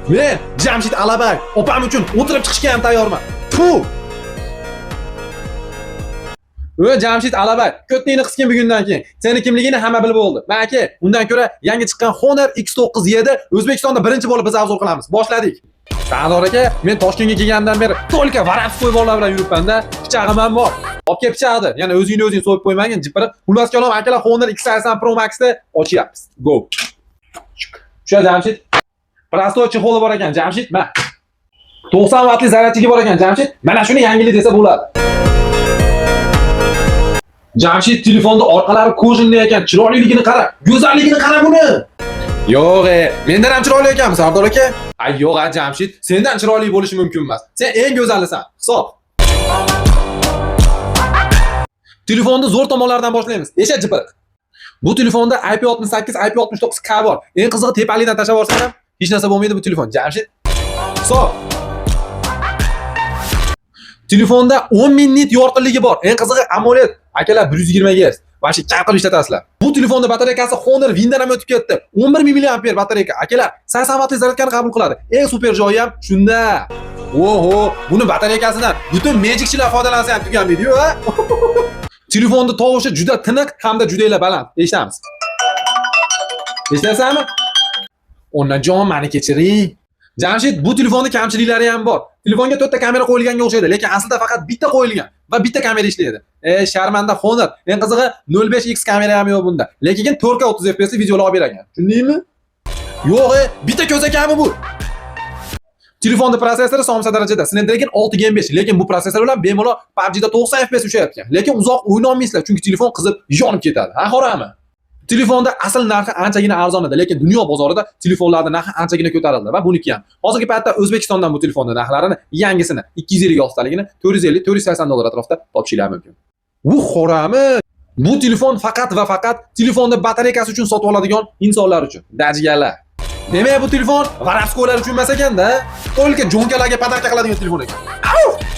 Men Jamshid Alabay opam uchun o'tirib chiqishga ham tayyorman. Fu! Ö Jamshid Alabay, ko'tningni qisgin bugundan keyin. Seni kimligini hamma bilib bo'ldi. Man aka, undan ko'ra yangi chiqqan Honor X9 7 O'zbekistonda birinchi bo'lib biz обзор qilamiz. Boshladik. Sardor aka, men Toshkentga kelganimdan beri только воровской bolalar bilan yuribman-da. Pichog'im ham bor. Olib kel pichog'ni. Yana o'zingni o'zing so'yib qo'ymagin, jipirib. Xullas kalom, akalar, Honor X80 Pro Max'ni ochyapmiz. Go. O'sha Jamshid. Простой чехол i bor ekan, Jamshid, ma. 90 vatli зарядчик i bor ekan, Jamshid. Mana shuni yangilik desa bo'ladi. Jamshid, telefonda orqalari кожаный ekan, chiroyliligini qara, go'zalligini qara buni. Yo'q, mendan ham chiroyli ekanmi, Sardor aka? Ay, yo'q, a Jamshid, sendan chiroyli bo'lishi mumkin emas. Sen eng go'zalisan. Hisob. Telefonni zo'r tomonlaridan boshlaymiz. Esha jipiriq. Bu telefonda IP68, IP69K bor. Eng qizig'i, tepalikdan tashlab yuborsang ham hech narsa bo'lmaydi bu telefon. Jamshid. Hisob. Telefonda 10 ming nit yorqinligi bor. Eng qizig'i, AMOLED. Akalar, 120 Hz. Вообще kayf qilib ishlatasizlar. Bu telefonda batareykasi Honor Windan ham o'tib ketdi. 11 ming milliamper batareyka. Akalar, 80 vatli zaryadkani qabul qiladi. Eng super joyi ham shunda. Oho, buni batareykasidan butun Magicchilar foydalansa ham tuganmaydi-yu, a? Telefonda tovushi juda tiniq hamda juda baland. Eshitamiz. Eshitasanmi? Onajon, meni kechiring. Jamshid, bu telefonda kamchiliklari ham bor. Telefonga to'rtta kamera qo'yilganga o'xshaydi, lekin aslida faqat bitta qo'yilgan va bitta kamera ishlaydi. E, sharmanda Honor. Eng qizig'i, 05x kamera ham yo'q bunda. Lekin 4K 30 FPS videolar olib berar ekan. Tushundingmi? Yo'q, bitta ko'z ekanmi bu? Telefonda protsessori somsa darajada Snapdragon 6 Gen 5, lekin bu protsessor bilan bemalol PUBG'da 90 FPS ushlayotgan. Lekin uzoq o'ynolmaysizlar, chunki telefon qizib yonib ketadi. Ha, xorami? Telefonda asl narxi anchagina arzon edi, lekin dunyo bozorida telefonlarning narxi anchagina ko'tarildi va buniki ham. Hozirgi paytda O'zbekistondan bu telefonning narxlarini, yangisini 256 taligini 450-480 dollar atrofida topishinglar mumkin. Bu xorami? Bu telefon faqat va faqat telefonda batareykasi uchun sotib oladigan insonlar uchun. Dajgalar. Demak, bu telefon воровской lar uchun emas ekanda, только jo'nkalarga подарка qiladigan telefon ekan. Au!